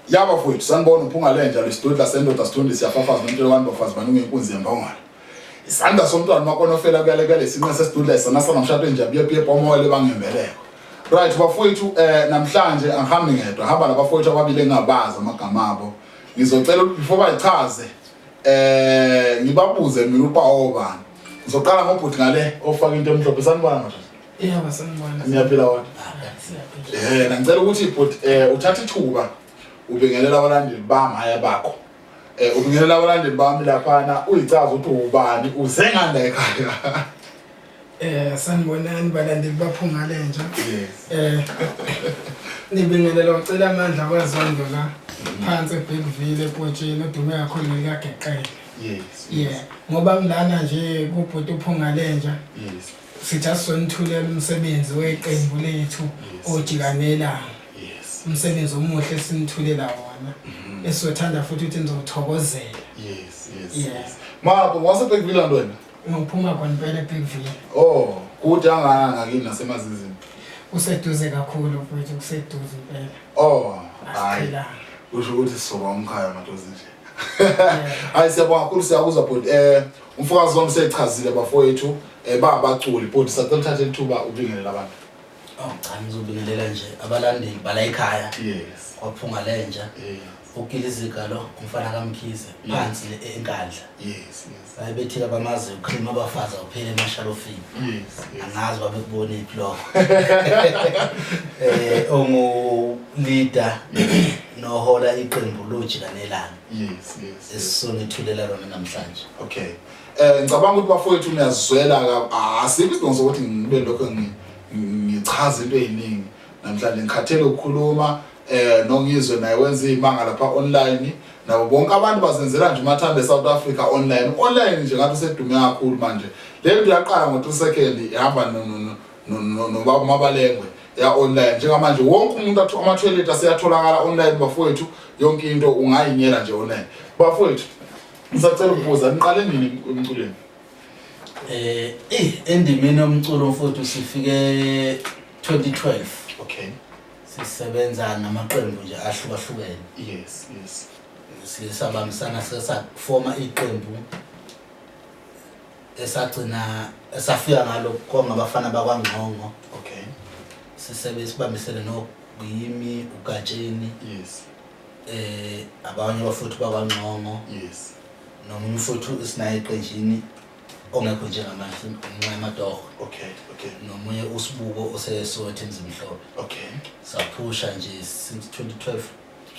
Ya bafowethu sanibona uphunga lenja lesidudla sendoda sithunde siyafafaza nomtshelo abantu bafazi banuka inkunzi yembongolo. Isandla somntwana makonofela kuyale kuyale sinqe sesidudla isana sanamshado enja biye biye pomoele bangembeleko. Right bafowethu namhlanje angihambi ngedwa hamba nabafowethu ababili engabazi amagama abo. Ngizocela ukuthi before bayichaze ngibabuze mina ukuba obani. Ngizoqala ngobhuti ngale ofaka into emhlophe sanibona madoda. Yebo sanibona. Niyaphila wona. Siyaphila. Ngicela ukuthi bhuti uthathe ithuba ubingelela abalandeli bami hhayi abakho. Ubingelela abalandeli bami laphana uyichaza ukuthi ubani uze ngani la ekhaya. Sanibonani balandeli baphunga lenja. Yes. Nibingelela ucela amandla kwaZondo la phansi eBergville ePotsheni odume kakhulu ngelikaGeqele. Yes. Yeah, ngoba ngilana nje kubhuti uphunga lenja. Yes. Sithi asizonithulela umsebenzi weqembu lethu ojikanelanga. Yes. Umsebenzi omuhle esinithulela wona. Esizothanda futhi ukuthi nizowuthokozela. Yes, yes. Yeah. Yes. Mapho waseBergville wena? Ngiphuma khona impela eBergville. Oh, kude kangakanani ngakini nasemazizini? Kuseduze kakhulu mfowethu, kuseduze impela. Oh, hayi. Asiqhelanga. Kusho ukuthi sizoba umkhaya madoda nje. Hayi siyabonga kakhulu siyakuzwa bhuti. Umfokazi wami sechazile bafowethu babaculi bhuti sacela uthathe ithuba ubingelele abantu. Oh cha ngizobingelela nje abalandeli bala ekhaya. Yes. Kwaphunga lenja. Yes. Ukilizika lo umfana kaMkhize phansi le enkandla. Yes, yes. Hayi bethi abamazi ucream abafazi awuphele emashalofini. Yes, yes. Angazi babekuboniphi lokho. Ongu leader nohola iqembu lojikanelanga. Yes, yes. Yes. Esisonithulela lona namhlanje. Okay. Ngicabanga ukuthi bafowethu niyazwela asikho isidingo sokuthi ngibe lokho ngichaza into eziningi namhlanje ngikhathele ukukhuluma nongizwe naye wenza izimanga lapha online nabo bonke abantu bazenzela nje umathanda eSouth Africa online online nje ngathi usedume kakhulu manje le nto yaqala ngo 3 second ihamba no Mabalengwe ya online njengamanje wonke umuntu athi ama toilet aseyatholakala online bafowethu yonke into ungayinyela nje online bafowethu ngisacela ukubuza niqale nini emculweni? Endimeni yomculo mfowethu sifike 2012. Okay. Sisebenza namaqembu nje ahlukahlukene. Yes, yes. Sisabambisana sesafoma iqembu esagcina esafika ngalo kwangabafana bakwaNgqongo. Okay. Sisebe sibambisene no Yimi uGatsheni. Yes. Abanye abafuthi bakwaNgqongo. Yes. Nomunye futhi esinaye eqenjini ongekho njengamanje ngenxa yamatoho. Okay, okay. Nomunye uSibuko oseSoweto eMzimhlophe. Okay. Saphusha nje since 2012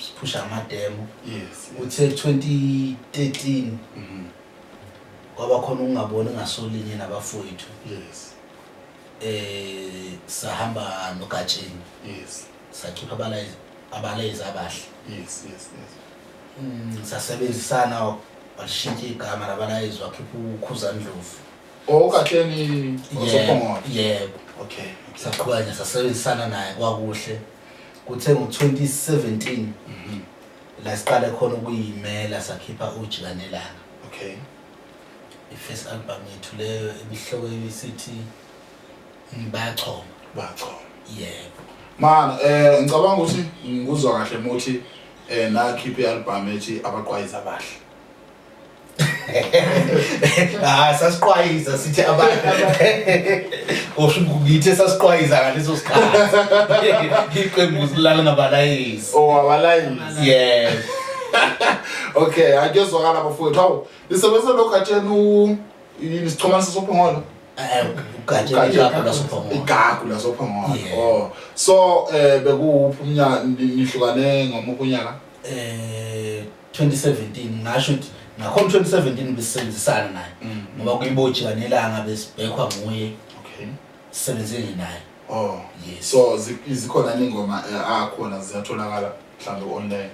siphusha amademo. Yes. Uthe 2013 kwaba khona ukungaboni ngasolinye nabafowethu. Yes. Sahamba noGatsheni. Yes. Sakhipha abalayezi abahle. Yes, yes, yes. Sasebenzisana washintsha igama labalayezi wakhipha uKhuzandlovu. Oh, uGatsheni wasoPhongolo. Yebo. Okay. Saqhubeka nje sasebenzisana naye kwakuhle. Kuthe ngo-2017 la siqale khona ukuyimela sakhipha uJikanelanga. Okay. I-first album yethu leyo ebihloko isithi Bayachoma. Bayachoma. Yebo. Mana ngicabanga ukuthi ngikuzwa kahle muthi nakhipha i-album ethi Abaqwayiza Abahle. Sasiqwayiza sithi abahle. Osho ngithe sasiqwayiza ngaleso sikhathi. Iqembu silala ngabalayisi. Oh, abalayisi. Yes. Okay, akuyezwakala bafowethu. Hawu, lisebenza noGatsheni u yini sichomana soPhongolo? uGatsheni igagu lasoPhongolo. Igagu lasoPhongolo. Oh. So bekuwuphi umnyaka nihlukane ngomuphi unyaka? 2017 ngasho ukuthi ngakhona 2017 besisebenzisana naye ngoba kuyibojikanelanga besibhekwa nguye. Okay. Sisebenzile naye. Oh. Yes. So zikhona ingoma akhona ziyatholakala mhlawumbe online.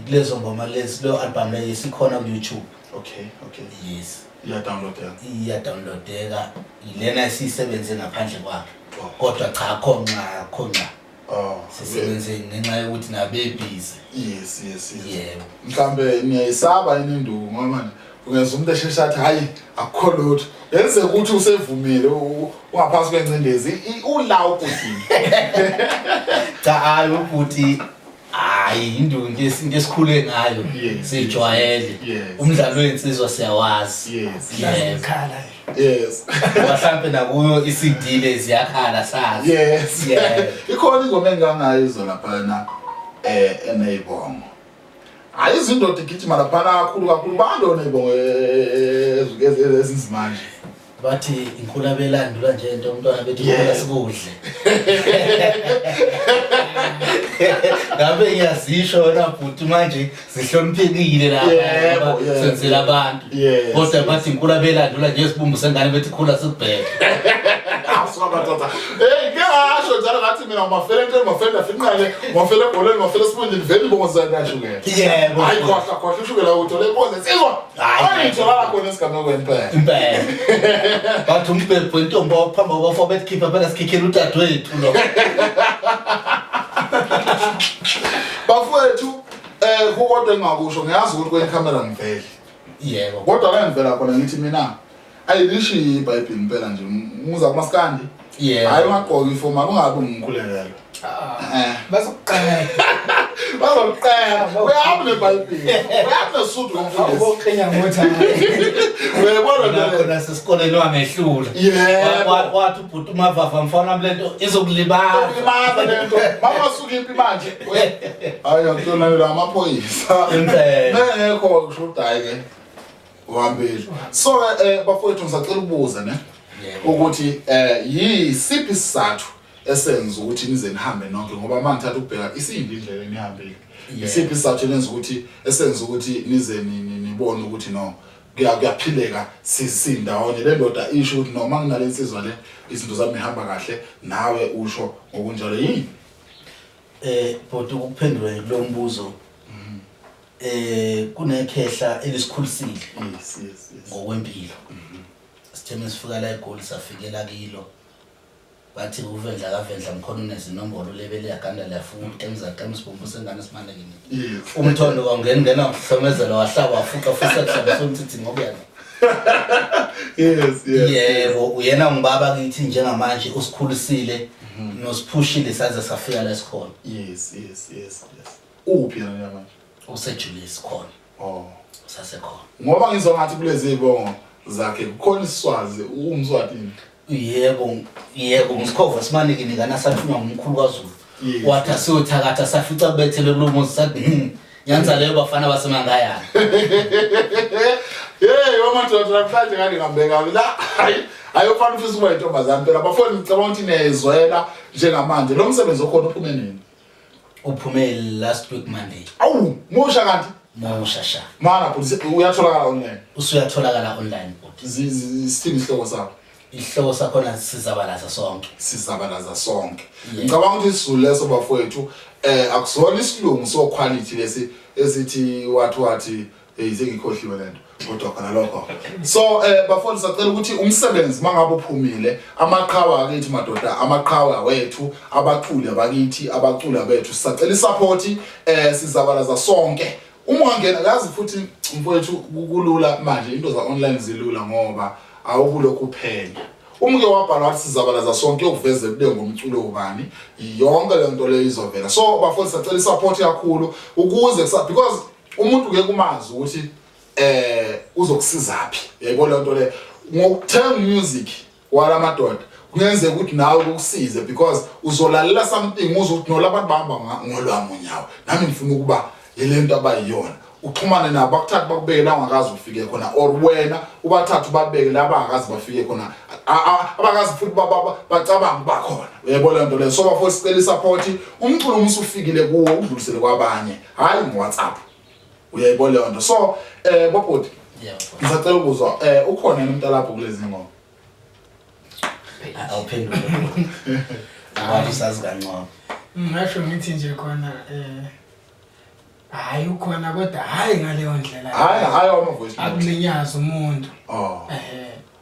Kulezo ngoma lezi lo album leyo isikhona ku YouTube. Okay, okay. Yes. Iya downloadeka. Iya downloadeka. Ilena esisebenze ngaphandle kwakhe. Oh. Kodwa cha khonxa khonxa. Oh, sisebenze ngenxa yokuthi nabe busy. Yes, yes, yes. Yebo. Mhlambe niyayisaba yini induku ngoba manje ungezwa umuntu eshesha athi hayi akukho lutho. Yenzeka ukuthi usevumile ungaphansi kwencindezi ulawo ubhuti. Cha hayi ubhuti. Hayi, induku into esikhule ngayo, sijwayele. Umdlalo wensizwa siyawazi. Yebo. Khala. Ngoba mhlampe nakuyo i-CD lezi yakhala sazi. Ikhona ingoma engangayizwa laphana eneyibongo. Hayi, izindoda igijima laphana kakhulu kakhulu, bantu oneyibongo ezinzimanje. Bathi inkula belandula nje into umntwana bethi khula sikudle. Ngabe ngiyazisho wena bhuti, manje zihloniphekile lapha ngoba senzela abantu. Kodwa bathi inkula belandula nje isibumbu sengane bethi khula sikubheke. Asuka madoda. Hey, ngiyasho njalo ngathi mina ngimafela entweni, ngimafela ndafinqele, ngimafela ebholeni, ngimafela esibundini, vele ibongo ziyashukela. Hayi, khohlwa khohlwa ushukela uthole ibongo insizwa. Hayi. Hayi, itholakala khona esigamekweni phela. Impela. Bathi umbhebho intombi waphambi kwabafo bethi khipha phela sikhikhela udadewethu lo. Bafowethu, kukodwa engingakusho, ngiyazi ukuthi kwenye camera ngivele. Kodwa la ngivela khona ngithi mina ayilishiyi iBhayibheli impela nje, muza kumaskandi. Hayi, ungagqoki i-formal, ungabi umkhulekelo. Bazokuqeda. Bazokuqeda. Uyahamba neBhayibheli. Uyahamba nesudu komfundisi. Uboqhinya ngothando. Uyayibona nje le. Khona sesikoleni wangehlula. Wathi ubhuti umavava, mfana wami, lento izokulimaza. Izokulimaza lento. Mama suka impi manje. Hayi, ngiyakuthola amaphoyisa. Impela. Mengekho kusho ukuthi hayi ke. Uhambile. So bafowethu, ngisacela ukubuza ne ukuthi yisiphi isizathu esenza ukuthi nize nihambe nonke, ngoba uma ngithatha ukubheka isiyindi indlela enihambile. Isiphi isizathu enenza ukuthi esenza ukuthi nize nibone ukuthi no, kuyaphileka sisindawonye? Le ndoda isho ukuthi noma nginale nsizwa le, izinto zami ihamba kahle, nawe usho ngokunjalo yini? Bhuti, ukuphendula kulo mbuzo, kunekhehla elisikhulisile ngokwempilo. Sithe mesifika la eGoli safikela kilo, bathi uvendla kavendla mkhono unezinombolo lebele yaganda liyafuqa qemza qemza sibomvu sengane simanekile. Umthondo wangena ngena wahlomezela wahlaba wafuqa futhi sakuhlaba somthithi ngokuyena. Yes yes Yebo, uyena ngibaba kithi njengamanje usikhulisile nosiphushile saze safika la esikhona. Yes, uphi yena manje? Usejulisi khona. Oh. Usasekhona. Ngoba ngizwa ngathi kulezi zibongo zakhe kukhona isiswazi, umswati yini? Yebo, ngisikhova simanike nikana sathunywa ngumkhulu kaZulu. Wathi asiyothakatha, safica kubethele kulo muzi, sathi yanza leyo bafana basemangayana. Hey, wamadoda, namhlanje ngake ngambeka la. Hayi, ayofana ufisa ukuba intombazane phela. Bafoni, ngicabanga ukuthi niyayizwela njengamanje. Lo msebenzi okhona uphume nini? Uphume last week Monday. Awu, musha kanti. Musha sha. Mana bhuti, uyatholakala online? Usuyatholakala online, bhuti. Sithini isihloko sakho? Isihloko sakhona sizabalaza sonke. Sizabalaza sonke. Yeah. Ngicabanga ukuthi isiZulu leso, bafowethu, akusona isilungu so quality lesi esithi wathi wathi, hey, sengikhohliwe lento, kodwa khona lokho. So bafowethu, sacela ukuthi umsebenzi mangabe uphumile, amaqhawe akithi madoda, amaqhawe wethu, abaculi abakithi, abaculi bethu, sacela isupport. Sizabalaza sonke. Uma ungangena, yazi futhi mfowethu, kulula manje, into za online zilula ngoba awukulokhu uphenya. Uma uke wabhala wathi sizabalaza sonke, yokuveze kube ngomculo ubani, yonke le nto leyo izovela. So bafowethu, sacela isupport kakhulu ukuze because umuntu ngeke umazi ukuthi uzokusizaphi, uyayibona le nto le, ngokuthenga music walamadoda kungenzeka ukuthi nawe kukusize, because uzolalela something uzwe ukuthi no, labantu bahamba ngolwami unyawo, nami ngifuna ukuba yile nto abayiyona. Uxhumane nabo, bakuthathe bakubeke la ungakaze ufike khona, or wena ubathathe ubabeke la abangakaze bafike khona, abakazi futhi bacabanga uba khona, uyayibona le nto leyo. So bafo, sicela isupport. Umculo uma usufikile kuwo, udlulisele kwabanye, hhayi ngo-WhatsApp, uyayibona leyo nto. So bobhuti, ngisacela ukuzwa, ukhona yini umntalapho kulezi ngoma? Awuphendule, abantu sazi kangcono. Ngasho ngithi nje khona hayi, ukhona, kodwa hayi ngaleyo ndlela. Hayi hayi, ama-voice note. Akulinyaza umuntu. Oh.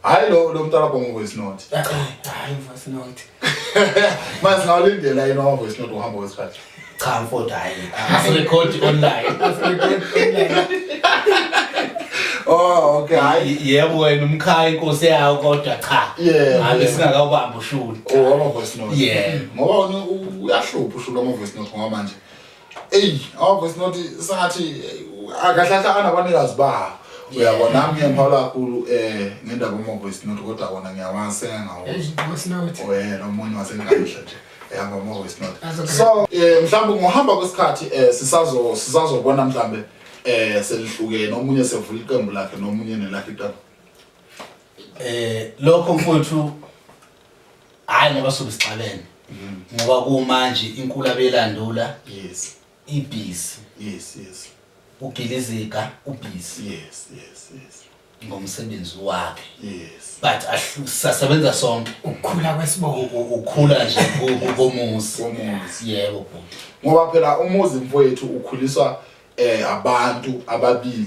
Hayi, lo mntalapho ngo-voice note. Hayi, voice note. Manje singawulindela yini ama-voice note uhamba kwesikhathi? Cha mfowethu, hayi, asirekhodi online. Oh, okay, hayi. Yebo, wena umkhaya inkosi yawo, kodwa cha, ngabe singakawubamba ushuni. Oh, ama-voice note. Yeah. Ngoba wona uyahlupha ushuni ama-voice note, ngoba manje Eyi, ama-voice note sengathi akahlahla anabanikazi bawo. Uyabona nami ngiyaphawula kakhulu ngendaba ama-voice note kodwa kona ngiyawazi sengangawo. Eish, voice note. Oyena omunye waseNkandla nje ehamba ama-voice note. Azokhe- So mhlawumbe ngohamba kwesikhathi sisazobona mhlawumbe selihlukene omunye sevula iqembu lakhe nomunye nelakhe iqembu. Lokho mfowethu hayi ngoba sobe sixabene ngoba kumanje inkulu abelandula Yes. ibhizi Yes, yes. ugiliziga ubhizi Yes, yes, yes. ngomsebenzi wakhe Yes. but sasebenza sonke Ukukhula kwesibongo. Ukhula nje komuzi. Komuzi. Yebo bhuti. Ngoba phela umuzi mfowethu ukhuliswa abantu ababili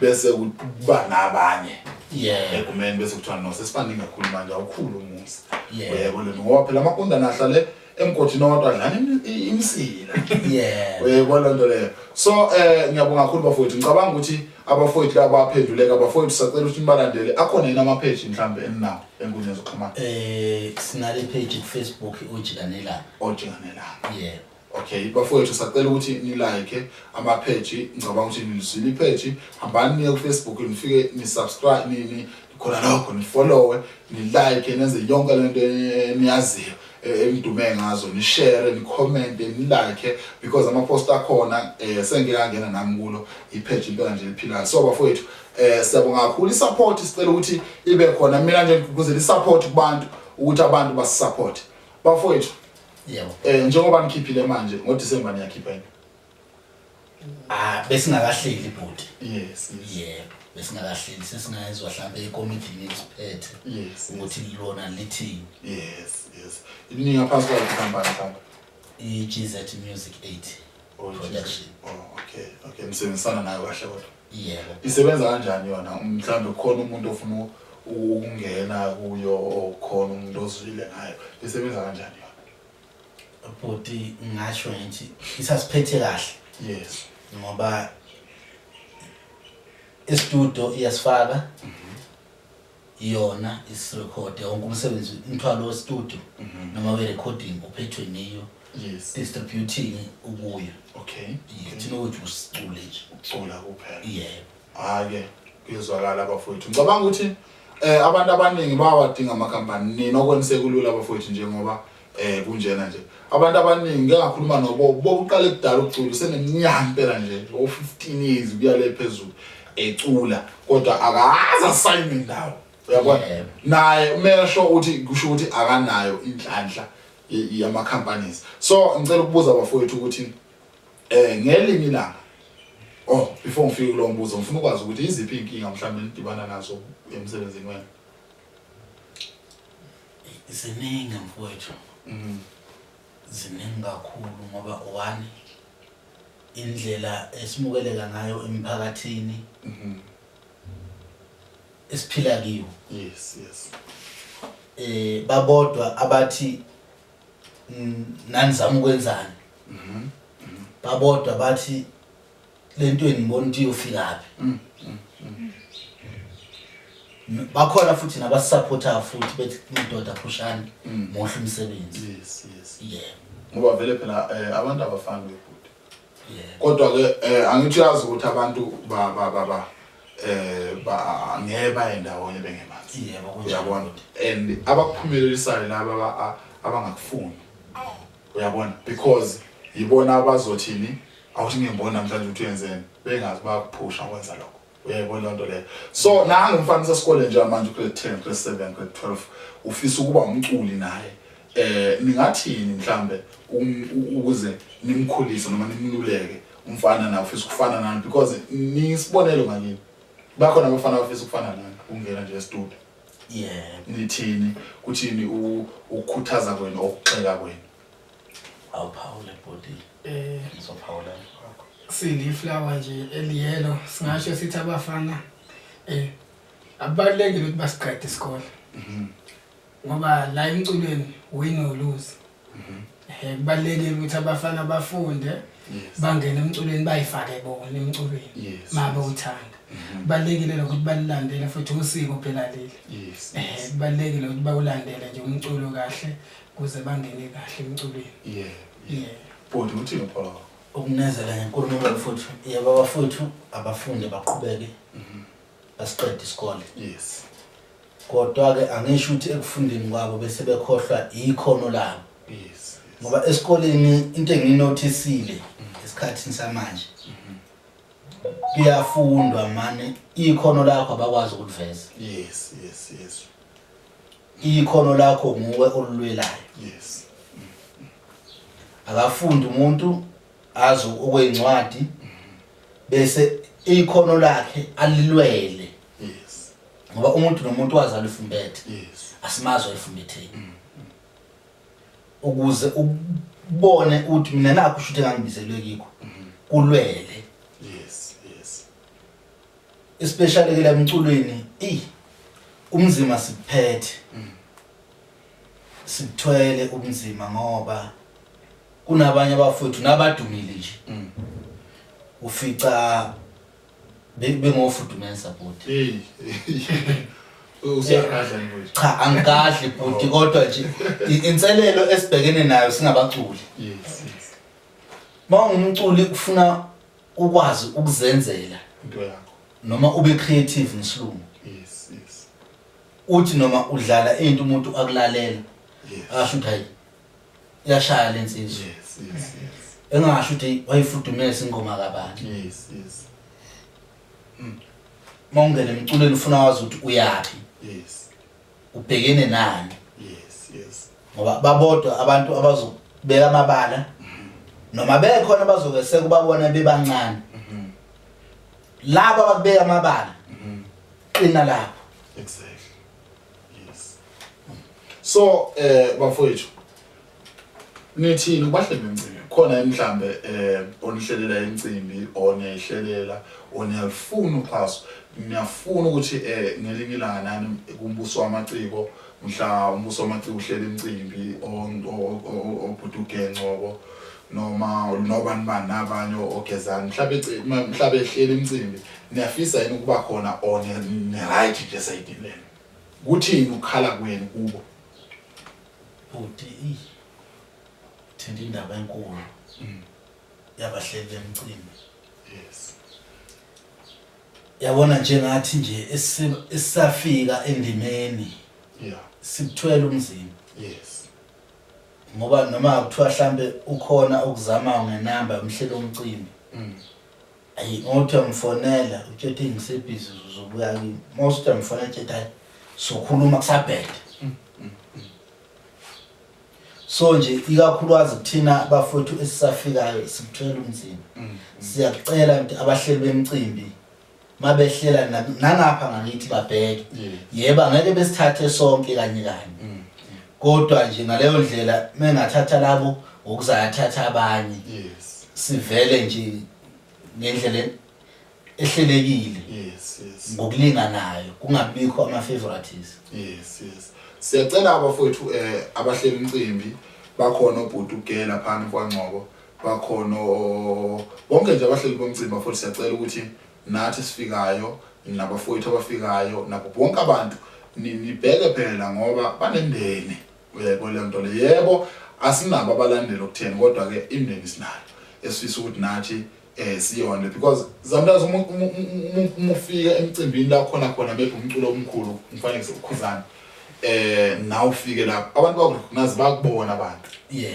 bese kuba nabanye. Yebo. Egumeni bese kuthiwa no sesibaningi kakhulu manje awukhulu umuzi. Yebo. Uyebo lento ngoba phela amakundane ahlale emgodini owodwa adlala imisila. Yebo. Uyayibona lento leyo. So ngiyabonga kakhulu bafowethu. Ngicabanga ukuthi abafowethu laba baphenduleka abafowethu sacela ukuthi nibalandele. Akhona yini ama-page mhlambe eninawo enkundleni zokuxhumana? Sinale page ku Facebook Ojikanelanga. Ojikanelanga. Yebo. Okay, bafowethu sacela ukuthi ni like ama page, ngicabanga ukuthi nilizwile i-page, hambani niye ku Facebook nifike ni subscribe ni khona lokho ni follow, ni like nenze yonke lento eniyaziyo enidume ngazo, ni share, ni comment, ni like because ama post akhona sengike ngangena nami kulo i-page impela nje liphilayo. So bafowethu siyabonga kakhulu i-support, sicela ukuthi ibe khona. Mina nje ngigqugquzela i-support kubantu ukuthi abantu basisupport. Bafowethu Yebo. Njengoba nikhiphile manje ngoDecember niyakhipha yini? Besingakahleli bhuti. Yes, yes. Yebo, besingakahleli sesingayezwa mhlambe ekomidini elisiphethe. Yes, yes. Ukuthi lona lithini. Yes, yes. Ninga phansi kwayo company mhlambe? I-GZ Music 8 Oh, Production. Oh, okay. Okay, nisebenzisana nayo kahle kodwa. Yebo. Isebenza kanjani yona? Mhlambe khona umuntu ofuna ukungena kuyo okhona umuntu ozwile ngayo. Isebenza kanjani yona? Bhuti ngasho ngithi isasiphethe kahle. Yes. Ngoba e-studio iyasifaka. Yona isirekhode wonke umsebenzi umthwalo we-studio noma we-recording uphethwe niyo. Yes. Distributing ukuyo. Okay. Yeah, thina ukuthi usicule nje. Ucula kuphela. Yebo. Hhayi-ke kuyezwakala abafowethu. Ngicabanga ukuthi abantu abaningi bayawadinga amakhampani. Nina okwenise kulula abafowethu njengoba kunjena nje. Abantu abaningi ngeke ngakhuluma nobo bokuqala kudala ukucula useneminyaka impela nje o 15 years kuya le phezulu ecula kodwa akaze asayine indawo. Uyabona? Yebo. Naye umesho uthi kusho ukuthi akanayo inhlanhla yama companies. So ngicela ukubuza abafowethu ukuthi ngelinye ilanga before ngifike kulowo mbuzo ngifuna ukwazi ukuthi iziphi inkinga mhlawumbe nidibana nazo emsebenzini wenu. Ziningi mfowethu. Ziningi kakhulu ngoba one indlela esimukeleka ngayo emphakathini esiphila kiyo. Yes, yes. Babodwa abathi nanizama ukwenzani. Babodwa bathi lento enibona ukuthi iyofika phi. Bakhona futhi nabasupportayo futhi bethi madoda phushani muhle umsebenzi. Yes, yes. Yeah. Ngoba vele phela abantu abafani bebhuti. Yeah. Kodwa ke angithi uyazi ukuthi abantu ba ba ba ba ba ngeke baye ndawonye bengemanzi. Yebo, kunjalo. Uyabona? And abakuphumelelisayo laba abangakufuni. Uyabona? Because yibona abazothini awuthi ngiyibona namhlanje ukuthi uyenzeni bengazi bayakuphusha ukwenza lokho. Uyayibona lento leyo. So nangu umfana sesikole nje manje grade 10, grade 7, grade 12 ufisa ukuba umculi naye. Ningathini mhlambe ukuze nimkhulise noma nimluleke umfana naye ufisa ukufana nani because nisibonelo ngakini. Bakhona abafana abafisa ukufana nani ungena nje e-studio. Yeah. Nithini kuthini ukukhuthaza kwenu okuxeka kwenu? Awuphawule bhuti. Ngizophawula. Siliflower nje eliyelo singasho sithi abafana abalekile ukuthi basiqede isikole. Ngoba la emculweni win or lose. Kubalekile ukuthi abafana bafunde bangene emculweni bayifake bona emculweni mabe uthanda. Kubalekile lokho ukuthi balilandele futhi usiko phela leli. Yes. Kubalekile ukuthi bawulandele nje umculo kahle kuze bangene kahle emculweni. Yeah. Yeah. Bhuti uthini Paul? Ukunezela ngenkulumo bafowethu, yebo abafowethu abafunde baqhubeke basiqede isikole. Yes. Kodwa-ke angisho ukuthi ekufundeni kwabo bese bekhohlwa ikhono labo. Yes. Ngoba esikoleni into enginothisile esikhathini samanje kuyafundwa mane ikhono lakho abakwazi ukuliveza. Yes, yes, yes. Ikhono lakho nguwe olulwelayo. Yes. Akafundi umuntu azi okwencwadi bese ikhono lakhe alilwele. Yes. Ngoba umuntu nomuntu wazalwa ifumbethe. Yes. Asimazi wayefumbetheni. Ukuze ubone ukuthi mina nakho usho ukuthi engangibizelwe kikho. Kulwele. Yes, yes. Especially ke la emculweni, ey umzima siphethe. Sikuthwele ubunzima ngoba kunabanye abafowethu nabadumile nje. Ufica bengofudumeza bhuti. Hey. Usuyagadla nje. Cha angigadli bhuti kodwa nje inselelo esibhekene nayo singabaculi. Yes, yes. Mawungumculi ufuna ukwazi ukuzenzela into yakho noma ube creative ngesilungu. Yes, yes. Uthi noma udlala into umuntu akulalela. Yes. Asho ukuthi hayi iyashaya lensizwa. Yes, yes, yes. Engasho ukuthi wayifudumeza ingoma kabani. Yes, yes. Mawungena emculweni ufuna wazi ukuthi uyapi. Yes. Ubhekene nani. Yes, yes. Ngoba babodwa abantu abazobeka amabala noma bekhona bazokweseka ubabona bebancane. Laba abakubeka amabala. Qina lapho. Exactly. Yes. So bafowethu nithini kubahleli bemcimbi? Khona mhlambe onihlelela imicimbi oniyihlelela oniyalifuna uxhaso, niyafuna ukuthi ngelinye ilanga nani kumbuso wamaciko, mhla umbuso wamaciko uhlela imicimbi obhuti uGengcobo noma nobani bani nabanye ogezani mhlawumbe mhlawumbe ehlela imicimbi, niyafisa yini ukuba khona or ni right nje sayidini lena? Kuthini ukukhala kwenu kubo? Bhuti, thinta indaba enkulu yabahleli bemicimbi. Yes. Yabona njengathi nje esisafika endimeni. Yeah. Sikuthwele umzimba. Yes. Ngoba noma kuthiwa mhlambe ukhona okuzama ngenamba umhlelo omcimbi. Ayi ngothi uyamfonela utshethe ngisebhizi uzobuya kimi. Mawusuthi uyamfonela utshethe hayi sokhuluma kusabhede. So nje ikakhulukazi kuthina bafowethu esisafikayo sikuthwele umzimba. Siyacela ukuthi abahleli bemicimbi mabehlela nangapha ngakithi babheke. Yebo angeke besithathe sonke kanye kanye. Kodwa nje ngaleyo ndlela mengathatha labo ngokuzayathatha abanye. Yes. Sivele nje ngendlela ehlelekile. Yes, yes. Ngokulinganayo kungabikho ama favorites. Yes, yes. Siyacela abafowethu abahleli imicimbi bakhona obhuti uGela phana kwaNgcobo, bakhona bonke nje abahleli bomcimbi bafowethu, siyacela ukuthi nathi sifikayo nabafowethu abafikayo nabo bonke abantu nibheke phela ngoba banemndeni. Uyayibona le nto le. Yebo asinabo abalandeli okutheni kodwa ke imndeni sinayo esifisa ukuthi nathi siyonde because sometimes uma ufika emcimbini la khona khona maybe umculo omkhulu umfanekise ukhuzana nawe ufike lapho abantu bakurecognize bakubona abantu.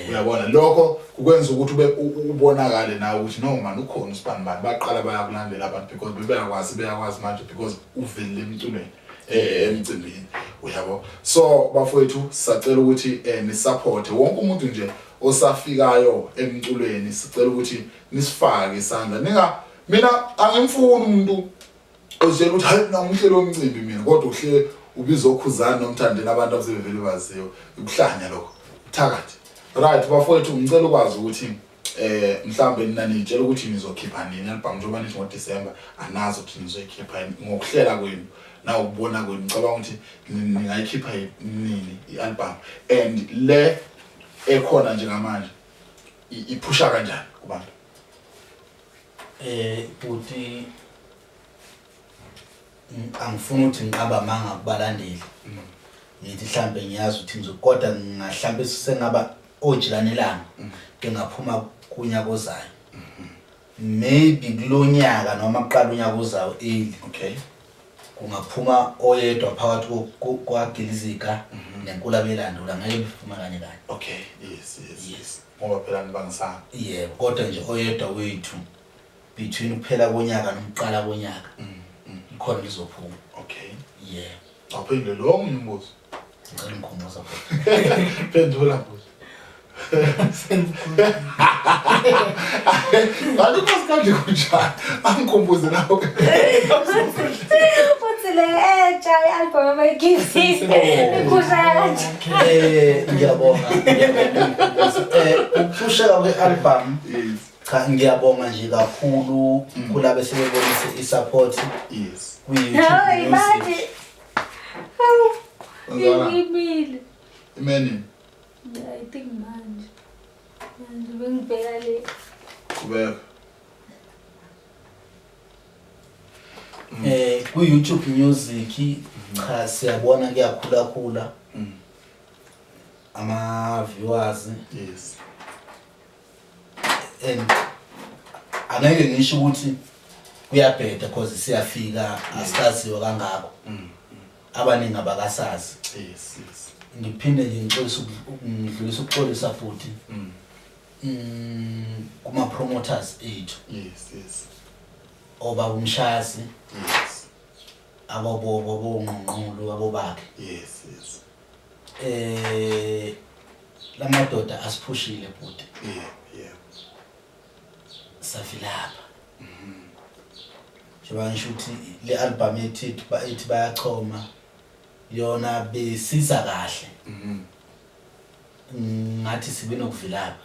Uyabona lokho kukwenza ukuthi ube ubonakale nawe ukuthi no man ukhona usibani bani, baqala bayakulandela abantu because bebeyakwazi beyakwazi manje because uvelile emculweni emcimbini. Uyabo? So bafowethu sisacela ukuthi ni-support wonke umuntu nje osafikayo emculweni, sicela ukuthi nisifake isandla. Ninga mina angimfuni umuntu ozitshela ukuthi hayi mina ngumhleli womcimbi mina, kodwa uhle ubiza okhuzana nomthandeni abantu abasebevele baziwe. Ukuhlanya lokho, uthakathi. Right bafowethu, ngicela ukwazi ukuthi mhlambe nina nitshela ukuthi nizokhipha nini album njengoba nithi ngoDecember, anazi ukuthi nizoyikhipha yini ngokuhlela kwenu na ukubona kwenu, ngicabanga ukuthi ningayikhipha nini i-album and le ekhona njengamanje iphusha kanjani kubantu? Bhuti angifuni ukuthi ngiqamba amanga kubalandeli. Ngithi mhlambe ngiyazi ukuthi ngizokodwa ngahlambe sengaba ojilanelanga ngingaphuma kunyaka ozayo. Maybe kulonyaka noma kuqala unyaka ozayo early. Okay. Kungaphuma oyedwa phakathi kwaGilizika nenkula belandula ngeke biphume kanye kanye. Okay. Yes. Ngoba phela nibangisana. Yebo, kodwa nje oyedwa wethu between ukuphela konyaka nokuqala konyaka ikhona lizophuma. Okay. Yebo. Awuphendule lo omunye umbuzo. Ngicela ungikhumbuza bhuti. Phendula mbuzo. Kanti inkosi kanje kunjani? Angikhumbuze nawe. Uthi le entsha i-album abayikhiphi ikhusha kanje. Ngiyabonga. Ngiyabonga. Ukuphusheka kwe-album Yes. cha ngiyabonga nje kakhulu kulabo sebebonise i-support Yes. kwi-YouTube Hayi Music. manje. Hawu. Wenzakala? Imile. Imeni. I think manje. Manje bengibheka le. Qhubeka. Ku-YouTube Music cha siyabona kuyakhula khula ama viewers Yes. and angeke ngisho ukuthi kuyabheda because siyafika asikaziwa kangako abaningi abakasazi. Yes. Ngiphinde nje ngixolise ngidlulise ukuxolisa futhi kuma promoters ethu Yes. obaba uMshazi Yes. ababobo bongqongqolo abobakhe Yes. Lamadoda asiphushile bhuti. Yeah. Savilapha. Njengoba ngisho ukuthi le album yethu ethi bayachoma yona besiza kahle. Ngathi sibe nokuvilapha.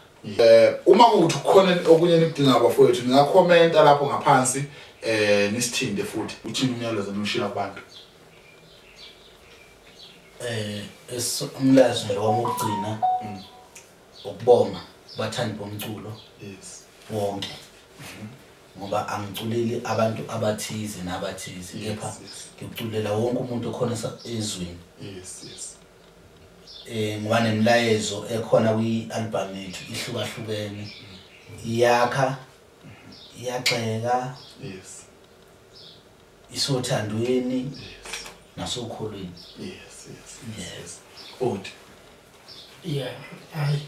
Uma kuwukuthi kukhona okunye enikudinga abafowethu ningakhomenta lapho ngaphansi nisithinte futhi uthini umyalezo niwushiya kubantu. Umlayezo nje wami wokugcina ukubonga kubathandi bomculo Yes. wonke ngoba angiculeli abantu abathize nabathize Yes, kepha yes. ngikuculela wonke umuntu okhona ezweni. Yes. Ngoba nemilayezo ekhona kwi-album yethu ihlukahlukene iyakha iyagxeka Yes. isothandweni Yes. nasokholweni. Yes. Uthi. Yeah, hayi.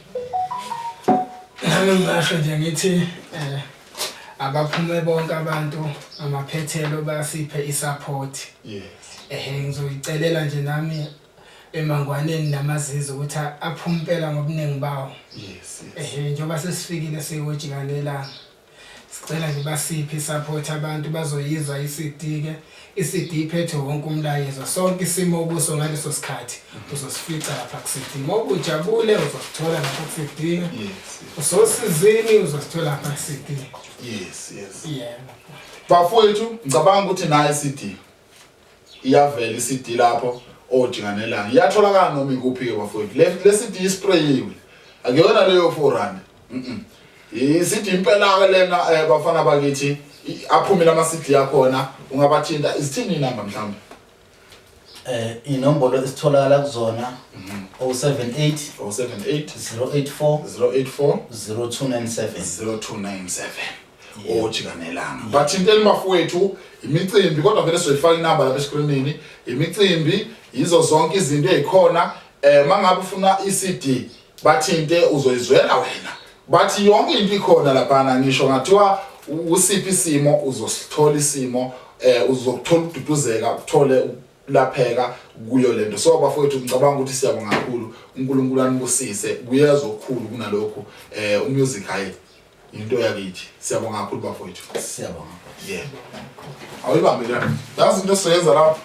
Nami ngingasho nje ngithi abaphume bonke abantu amaphethelo basiphe isupport. Yes. Ngizoyicelela nje nami emangwaneni namazizo ukuthi aphume impela ngobuningi bawo. Yes. Njengoba sesifikile siyojikanelanga. Sicela nje basiphe isupport abantu bazoyizwa iCD ke. iCD iphethe wonke umlayezo sonke isimo kuso ngaleso sikhathi uzosifica lapha ku-CD. Ngoba ujabule uzosithola lapha ku-CD. Yes. Usosizini uzosithola lapha ku-CD. Yes. Yeah. Bafowethu ngicabanga ukuthi nayo iCD iyavela iCD lapho ojikanelanga. Iyatholakala noma ikuphi ke bafowethu. Le CD isprayiwe. Akuyona leyo 4 rand. iCD impela ke lena bafana bakithi aphumile ama CD akhona ungabathinta izithini inamba mhlawumbe? Inombolo esitholakala kuzona 078 078 084 084 0297 0297. Ojikanelanga. Bathinteni bafowethu imicimbi kodwa vele sizoyifaka inamba lapha escreenini. Imicimbi yizo zonke izinto ezikhona mangabe ufuna iCD bathinte uzoyizwela wena. Bathi yonke into ikhona lapha ngisho ngathiwa usiphi isimo uzosithola isimo uzokuthola ukududuzeka uthole lapheka kuyo lento. So bafowethu ngicabanga ukuthi siyabonga kakhulu uNkulunkulu anibusise kuyeza okukhulu kunalokhu umusic hayi into yakithi. Siyabonga kakhulu bafowethu. Siyabonga. Yeah. Awuyibambe la. Yazi into esiyenza lapha.